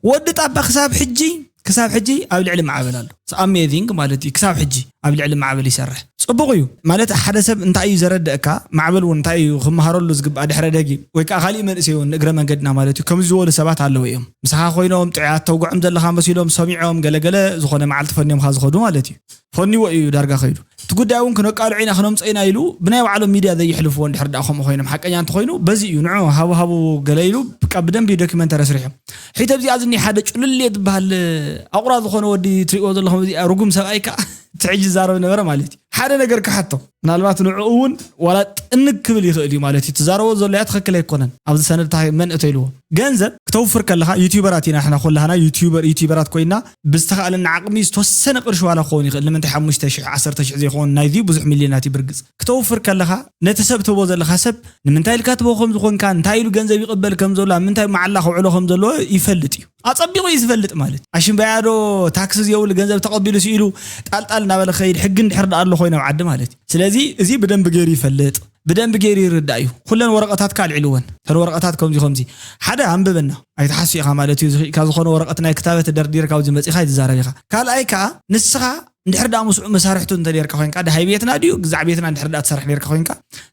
ወዲ ጣባ ክሳብ ሕጂ ክሳብ ሕጂ ኣብ ልዕሊ ማዕበል ኣሎ። ኣሜዚንግ ማለት እዩ። ክሳብ ሕጂ ኣብ ልዕሊ ማዕበል ይሰርሕ። ጽቡቕ እዩ ማለት ሓደ ሰብ እንታይ እዩ ዘረድእካ፣ ማዕበል እውን እንታይ እዩ ክመሃረሉ ዝግባእ ድሕረ ደጊም፣ ወይ ከዓ ካሊእ መንእሰይ እውን ንእግረ መንገድና ማለት እዩ። ከምዚ ዝበሉ ሰባት ኣለዉ እዮም። ምሳኻ ኮይኖም ጥዑያት ተውግዖም ዘለኻ መሲሎም ሰሚዖም ገለገለ ዝኾነ መዓልቲ ፈንዮምካ ዝኸዱ ማለት እዩ። ፈንዎ እዩ ዳርጋ ከይዱ። እቲ ጉዳይ እውን ክነቃልዖ ኢና ክነምፅኦ ኢና ኢሉ ብናይ ባዕሎም ሚድያ ዘየሕልፍዎ እንድሕር ደኣ ከምኡ ኮይኖም ሓቀኛ እንተኮይኑ በዚ እዩ ንዑ ሃቡ ሃቡ ገለ ኢሉ ብቃ ብደንቢ ዶኪመንተሪ ኣስሪሖም። ሕጂ ኣብዚኣ ዝኒ ሓደ ጭልሌ ዝበሃል ኣቑራ ዝኾነ ወዲ ትሪእዎ ዘለኹም እዚኣ ርጉም ሰብኣይ ከዓ እቲ ሕጂ ዝዛረብ ነበረ ማለት እዩ። ሓደ ነገር ክሓቶ ምናልባት ንዕኡ እውን ዋላ ጥንግ ክብል ይኽእል እዩ ማለት እዩ። ትዛረቦ ዘሎ እያ ትኽክል ኣይኮነን። ኣብዚ ሰነድ እንታይ መን እቶ ኢልዎ ገንዘብ ክተውፍር ከለኻ ዩቲዩበራት ኢና ንሕና ኩላህና ዩቲዩበር ዩቲዩበራት ኮይና ብዝተኻእለና ዓቕሚ ዝተወሰነ ቅርሺ ዋላ ክኸውን ይኽእል። ንምንታይ ሓሙሽተ ሽሕ ዓሰርተ ሽሕ ዘይኸውን ናይዚ ብዙሕ ሚልዮናት እዩ ብርግጽ። ክተውፍር ከለኻ ነቲ ሰብ ትህቦ ዘለኻ ሰብ ንምንታይ ኢልካ ትህቦ ከም ዝኾንካ እንታይ ኢሉ ገንዘብ ይቕበል ከም ዘሎ ኣብ ምንታይ መዓላ ከውዕሎ ከም ዘለዎ ይፈልጥ እዩ። ኣጸቢቑ እዩ ዝፈልጥ ማለት ኣሽምባያዶ ታክሲ ዝየብሉ ገንዘብ ተቐቢሉ ስኢሉ ጣልጣል እናበለ ከይድ ሕጊ እንድሕር ደኣ ኣሎ ኮይነ ኣብ ዓዲ ማለት እዩ። ስለዚ እዚ ብደንብ ገይሩ ይፈልጥ ብደንብ ገይሩ ይርዳእ እዩ። ኩለን ወረቐታትካ ኣልዒልወን ተን ወረቐታት ከምዚ ከምዚ ሓደ ኣንብበና ኣይትሓሱ ኢኻ ማለት እዩ። ዝኽእካ ዝኾነ ወረቐት ናይ ክታበት ደርዲርካ ኣብዚ መጺኻ ኣይትዛረብ ኢኻ። ካልኣይ ከዓ ንስኻ እንድሕር ደኣ ምስኡ መሳርሕቱ እንተ ኔርካ ኮይንካ ደሃይ ቤትና ድዩ ግዛዕ ቤትና እንድሕር ደኣ ትሰርሕ ኔርካ ኮይንካ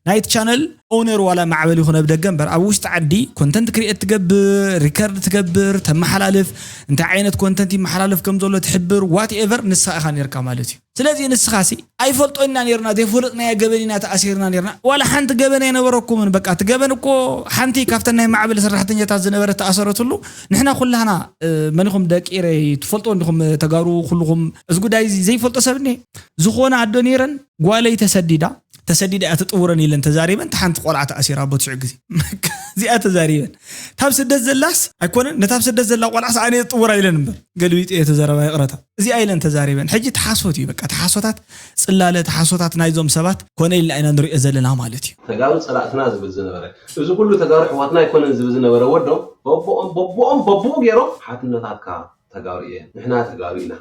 ናይቲ ቻነል ኦነር ዋላ ማዕበል ይኹን ኣብ ደገ እምበር ኣብ ውሽጢ ዓዲ ኮንተንት ክሪኤት ትገብር ሪከርድ ትገብር ተመሓላልፍ እንታይ ዓይነት ኮንተንት ይመሓላለፍ ከም ዘሎ ትሕብር ዋት ኤቨር ንስኻ ኢኻ ኔርካ ማለት እዩ። ስለዚ ንስኻሲ ኣይፈልጦ ኢና ኔርና ዘይፈለጥናዮ ገበን ኢና ተኣሲርና ኔርና ዋላ ሓንቲ ገበን ኣይነበረኩምን በቃ እቲ ገበን እኮ ሓንቲ ካብተን ናይ ማዕበል ሰራሕተኛታት ዝነበረት ተኣሰረትሉ ንሕና ኩላህና መኒኹም ደቂ ኤረይ ትፈልጦ እንዲኹም ተጋሩ ኩልኹም እዚ ጉዳይ እዚ ዘይፈልጦ ሰብ እኒ ዝኾነ ኣዶ ኔረን ጓለይ ተሰዲዳ ተሰዲዳ እያ ትጥውረን ኢለን ተዛሪበን እታ ሓንቲ ቆልዓ ተኣሲራ ኣቦ ትሽዑ ግዜ እዚኣ ተዛሪበን ታብ ስደት ዘላስ ኣይኮነን ነታብ ስደት ዘላ ቆልዓስ ኣነ ጥውራ ኢለን እምበር ገልቢጡ እየ ተዘረባ ይቕረታ እዚኣ ኢለን ተዛሪበን ሕጂ ተሓሶት እዩ በቃ ተሓሶታት ጽላለ ተሓሶታት ናይዞም ሰባት ኮነ ኢልና ኢና ንሪኦ ዘለና ማለት እዩ ተጋሩ ጸላእትና ዝብል ዝነበረ እዚ ኩሉ ተጋሩ ኣሕዋትና ኣይኮነን ዝብል ዝነበረ ወዶም በቦኦም በቦኦም በቦኡ ገይሮም ሓትነታትካ ተጋሩ እየን ንሕና ተጋሩ ኢና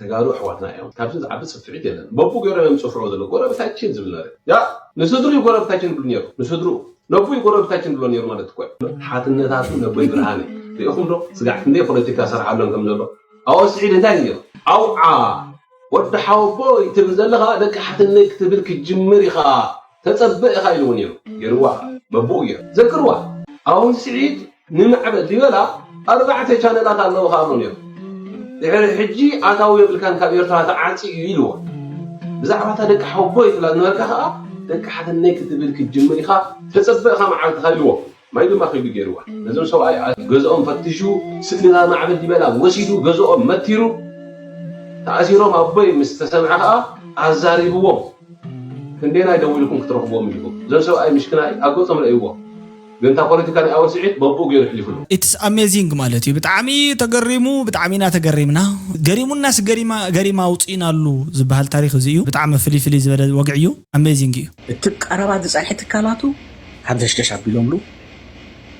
ተጋሩ ኣሕዋትና እዮም ካብዚ ዝዓቢ ጽፍዒት የለን በቡ ገይሮም እዮም ጽፍዑ ዘሎ ጎረቤታችን ዝብል ነረ ያ ንስድሩ እዩ ጎረቤታችን ይብሉ ነሩ ንስድሩ ነቡ እዩ ጎረቤታችን ብሎ ነሩ ማለት እኮ ሓትነታቱ ነቦይ ብርሃነ ሪእኹም ዶ ስጋዕ ክንደይ ፖለቲካ ሰርሓሎም ከም ዘሎ ኣዎ ስዒድ እንታይ እዩ ኣውዓ ወዲ ሓወቦይ ትብል ዘለኻ ደቂ ሓትነይ ክትብል ክትጅምር ኢኻ ተጸብእ ኢኻ ኢልዎ ነሩ ገርዋ በቡ እዩ ዘክርዋ ኣሁን ስዒድ ንማዕበል ዲበላ ኣርባዕተ ቻነላት ኣለዉ ከኣ ነይሩ ድሕሪ ሕጂ ኣታዊ የብልካን ካብ ኤርትራ ተዓጺ እዩ ኢልዎ ብዛዕባ እታ ደቂ ሓወቦ ይትላ ዝነበርካ ከኣ ደቂ ሓትነይ ክትብል ክትጅምር ኢኻ ተጸበእካ መዓልትኻ ኢልዎ ማይ ድማ ከይዱ ገይርዋ ነዞም ሰብኣይ ገዝኦም ፈትሹ ስእልታት ማዕበል ዲበላ ወሲዱ ገዝኦም መቲሩ ተኣሲሮም ኣቦይ ምስ ተሰምዐ ከኣ ኣዛሪብዎም ክንደየናይ ደዊልኩም ክትረኽብዎም ኢልኩም እዞም ሰብኣይ ምሽክናይ ኣብ ገጾም ረእይዎ ግን እታ ፖለቲካ ናይ ኣወስዒት በብኡ ገይሩ ኣሕሊፉሉ። It's amazing ማለት እዩ። ብጣዕሚ ተገሪሙ፣ ብጣዕሚ ኢና ተገሪምና። ገሪሙናስ ገሪማ ገሪማ ኣውፂእናሉ ዝበሃል ታሪኽ እዚ እዩ። ብጣዕሚ ፍልይ ፍልይ ዝበለ ወግዒ እዩ። Amazing እዩ። እቲ ቀረባ ዝፀንሐ ትካላቱ ሃብደሽደሽ ኣቢሎምሉ።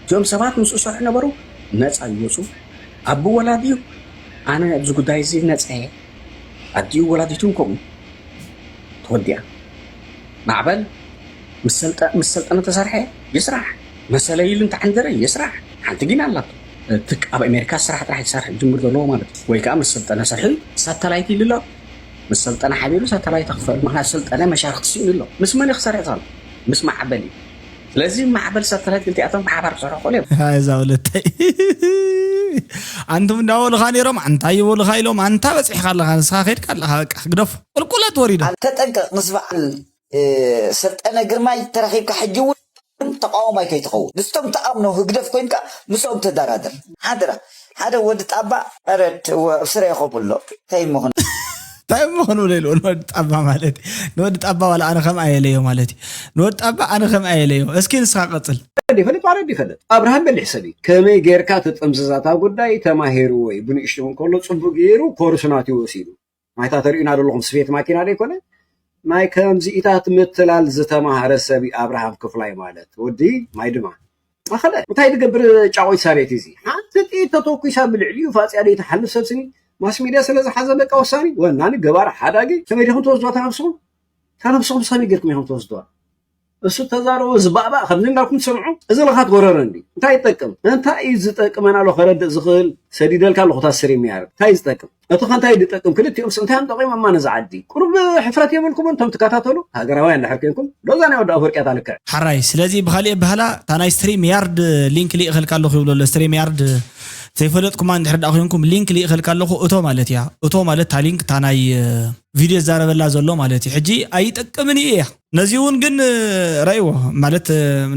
እዚኦም ሰባት ምስኡ ዝሰርሑ ነበሩ፣ ነፃ ይወፁ። ኣቡ ወላዲኡ ኣነ ኣብዚ ጉዳይ እዚ ነፃ እየ፣ ኣዲኡ ወላዲቱን ከምኡ። ተወዲኣ። ማዕበል ምስ ሰልጠነ ተሰርሐ ይስራሕ፣ መሰለይ ኢሉ እንተዓንደረ ይስራሕ። ሓንቲ ግን ኣላቶ። እቲ ኣብ ኣሜሪካ ስራሕ ጥራሕ ይሰርሕ ክጅምር ዘለዎ ማለት እዩ። ወይ ከዓ ምስ ሰልጠነ ሰርሑ ሳተላይት ኢሉ ኣሎ። ምስ ሰልጠነ ሓቢሩ ሳተላይት ክፈል። ምክንያቱ ሰልጠነ መሻርክቲ ስኢኑ ኣሎ። ምስ መን ክሰርሕ ዘሎ? ምስ ማዕበል እዩ። ስለዚ ማዕበል ሳተላይት ክልቲኣቶም ብሓባር ክሰርሑ ክኽእሉ እዮም። እዛ ወለተይ ኣንቱም እንዳበሉኻ ነይሮም ኣንታ ይበሉኻ ኢሎም ኣንታ በፂሕኻ ኣለኻ ንስኻ ከድካ ኣለኻ በቃ ግደፎ ቁልቁለት ወሪዶ። ተጠንቀቕ ምስ በዓል ሰልጠነ ግርማይ ተራኺብካ ሕጂ እውን ተቃዋማይ ከይትኸውን ምስቶም ትኣምኖ ህግደፍ ኮይንካ ምስኦም ተደራደር ሓደራ ሓደ ወዲ ጣባ ረት ኣብ ስረ ይኸም ኣሎ እንታይ ምኾነ እንታይ ምኾኑ ኢልዎ ንወዲ ጣባ ማለት ንወዲ ጣባ ዋላ ኣነ ከም ኣየለዮ ማለት ንወዲ ጣባ ኣነ ከም ኣየለዮ እስኪ ንስኻ ቀጽል ይፈልጥ ማለት ይፈልጥ ኣብርሃም በሊሕ ሰብ እዩ ከመይ ጌርካ ተጠምዝዛታ ጉዳይ ተማሂሩ ወይ ብንእሽቶ እንከሎ ጽቡቅ ገይሩ ኮርስ ናት ይወሲዱ ማይታ ተሪኡና ዘለኹም ስፌት ማኪና ዶ ይኮነ ናይ ከምዚኢታት ምትላል ዝተማሃረ ሰብ ኣብርሃም ክፍላይ ማለት ወዲ ማይ ድማ ኣኸለ እንታይ ዝገብር ጫቆይ ሳቤት እዚ ሓንቲ ጥይት ተተኩሳ ብልዕሊኡ ፋፅያ ደይትሓልፍ ሰብ ስኒ ማስ ሚድያ ስለ ዝሓዘ በቃ ወሳኒ ወናኒ ገባር ሓዳጊ ከመይ ዲኹም ትወስድዋ ተነብስኹም ተነብስኹም ሰበይ ጌርኩም ኢኹም ትወስድዋ እሱ ተዛረቦ ዝባእባእ ከምዚ እንዳልኩም ትሰምዑ። እዚ ለኻት ጎረረ እንዲ እንታይ ይጠቅም? እንታይ እዩ ዝጠቅመና ኣሎ ከረድእ ዝኽእል? ሰዲደልካ ኣለኹ እታ ስሪም ያር እንታይ ዝጠቅም? እቲ ከ እንታይ ዝጠቅም? ክልቲኦም እንታይ እዮም ጠቂሞማ ነዛ ዓዲ? ቁሩብ ሕፍረት የብልኩምን እቶም ትከታተሉ ሃገራውያን እንድሕር ኮንኩም? ዶዛ ናይ ወዲ ኣፈወርቂ እያ ልክዕ። ሓራይ ስለዚ ብኻሊእ ኣበሃላ እታ ናይ ስትሪም ያርድ ሊንክ ልኢኸልካ ኣለኹ ይብሎ ኣሎ። ስትሪም ያርድ ዘይፈለጥኩማ እንድሕር ደኣ ኮይንኩም ሊንክ ልኢኸልካ ኣለኹ እቶ ማለት እያ። እቶ ማለት እታ ሊንክ እታ ናይ ቪድዮ ዝዛረበላ ዘሎ ማለት እዩ። ሕጂ ኣይጠቅምን እዩ እያ። ነዚ እውን ግን ረእይዎ ማለት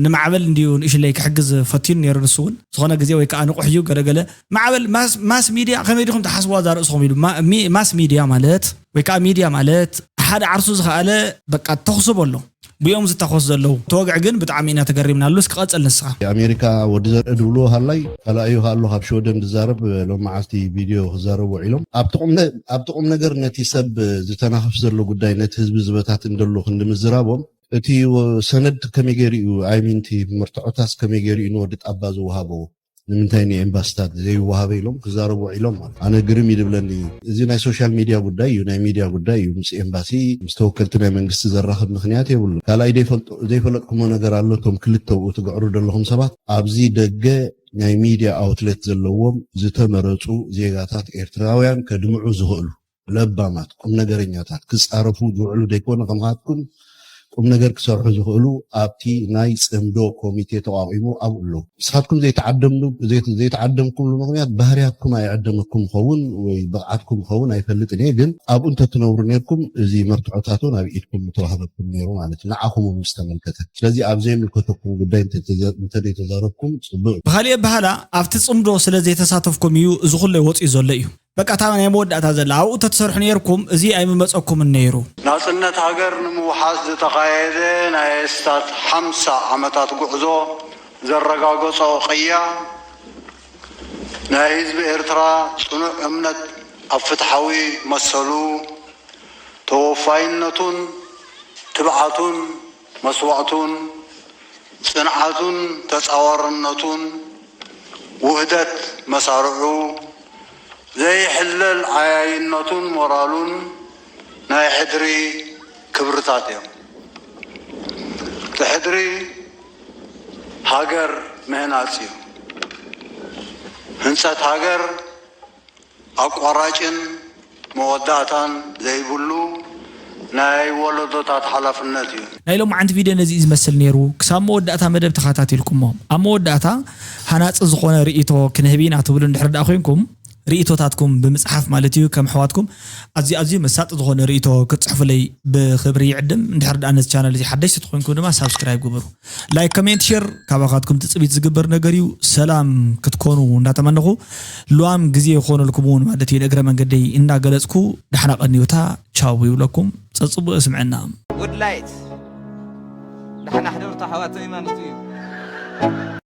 ንማዕበል እንዲዩ ንእሽለይ ክሕግዝ ፈትዩ ነይሩ። ንሱ እውን ዝኾነ ግዜ ወይ ከዓ ንቑሕ እዩ ገለገለ ማዕበል ማስ ሚድያ ከመይ ዲኹም ትሓስዋ እዛ ርእስኹም ኢሉ። ማስ ሚድያ ማለት ወይ ከዓ ሚድያ ማለት ሓደ ዓርሱ ዝኸኣለ በቃ ተኹስቦ ኣሎ። ብኦም ዝተኾስ ዘለዉ ተወግዕ ግን ብጣዕሚ ኢና ተገሪምናሉ። እስኪ ቀፅል ንስኻ። ኣሜሪካ ወዲ ዘርኢ ድብልዎ ሃላይ ካልኣዩ ኣሎ ካብ ሽወደን ዝዛረብ ሎም መዓልቲ ቪድዮ ክዛረቡ ውዒሎም ኣብቲ ቁም ነገር ነቲ ሰብ ዝተናኽፍ ዘሎ ጉዳይ ነቲ ህዝቢ ዝበታትን ደሎ ክንዲ ምዝራቦም እቲ ሰነድ ከመይ ገይሩ እዩ ኣይሚንቲ መርትዖታስ ከመይ ገይሩ እዩ ንወዲ ጣባ ዝወሃቦ ንምንታይ ንኤምባስታት ዘይወሃበ ኢሎም ክዛረቡ ውዒሎም ማለት ኣነ ግርም ይድብለኒ እዚ ናይ ሶሻል ሚድያ ጉዳይ እዩ ናይ ሚድያ ጉዳይ እዩ ምስ ኤምባሲ ምስ ተወከልቲ ናይ መንግስቲ ዘራኽብ ምክንያት የብሉ ካልኣይ ዘይፈለጥኩሞ ነገር ኣሎ እቶም ክልተ ብኡ ትግዕሩ ዘለኹም ሰባት ኣብዚ ደገ ናይ ሚድያ ኣውትሌት ዘለዎም ዝተመረፁ ዜጋታት ኤርትራውያን ከድምዑ ዝኽእሉ ለባማት ቁምነገረኛታት ክፃረፉ ዝውዕሉ ዘይኮነ ከምኻትኩም ቁምነገር ክሰርሑ ዝኽእሉ ኣብቲ ናይ ፅምዶ ኮሚቴ ተቋቒሙ ኣብኡ ኣለዉ። ንስኻትኩም ዘይተዓደምኩምሉ ምኽንያት ባህርያትኩም ኣይዕደመኩም ይኸውን ወይ ብቕዓትኩም ይኸውን ኣይፈልጥን እየ፣ ግን ኣብኡ እንተትነብሩ ነይርኩም እዚ መርትዖታት እውን ኣብ ኢድኩም ምተዋህበኩም ነይሩ ማለት እዩ፣ ንዓኹም እውን ምስተመልከተ። ስለዚ ኣብ ዘይምልከተኩም ጉዳይ እንተዘይተዛረብኩም ፅቡቕ እዩ። ብኻሊእ ኣበሃህላ ኣብቲ ፅምዶ ስለ ዘይተሳተፍኩም እዩ እዚ ኩሉ ወፂኡ ዘሎ እዩ። በቃ እታ ናይ መወዳእታ ዘላ ኣብኡ ተትሰርሑ ነይርኩም እዚ ኣይምመፀኩምን ነይሩ። ናፅነት ሃገር ንምውሓስ ዝተኻየደ ናይ ኣስታት ሓምሳ ዓመታት ጉዕዞ ዘረጋገፆ ቅያ ናይ ህዝቢ ኤርትራ ፅኑዕ እምነት ኣብ ፍትሓዊ መሰሉ፣ ተወፋይነቱን ትብዓቱን መስዋእቱን ፅንዓቱን ተፃዋርነቱን ውህደት መሳርዑ ዘይሕለል ዓያይነቱን ሞራሉን ናይ ሕድሪ ክብርታት እዮም። እቲ ሕድሪ ሃገር ምህናፅ እዩ። ህንፀት ሃገር ኣቋራጭን መወዳእታን ዘይብሉ ናይ ወለዶታት ሓላፍነት እዩ። ናይ ሎማዓንቲ ቪድዮ ነዚ እዩ ዝመስል ነይሩ። ክሳብ መወዳእታ መደብ ተኸታቲልኩሞ። ኣብ መወዳእታ ሃናፂ ዝኾነ ርእይቶ ክንህብ ኢና ትብሉ እንድሕር ደኣ ኮይንኩም ርእይቶታትኩም ብምፅሓፍ ማለት እዩ ከም ኣሕዋትኩም ኣዝዩ ኣዝዩ መሳጢ ዝኾነ ርእይቶ ክትፅሕፉለይ ብኽብሪ ይዕድም። እንድሕር ደኣ ነዚ ቻነል እዚ ሓደሽቲ ተኾይንኩም ድማ ሳብስክራይብ ግበሩ። ላይክ ኮሜንት ሼር ካባኻትኩም ትፅቢት ዝግበር ነገር እዩ። ሰላም ክትኮኑ እንዳተመነኹ ሉዋም ግዜ ይኾነልኩም እውን ማለት እዩ ንእግረ መንገደይ እንዳገለፅኩ ዳሕና ቀንዩታ ቻው ይብለኩም። ፀፅቡቅ ስምዕና። Good light ዳሕና ሕደሩ ኣሕዋተይ ማለት እዩ።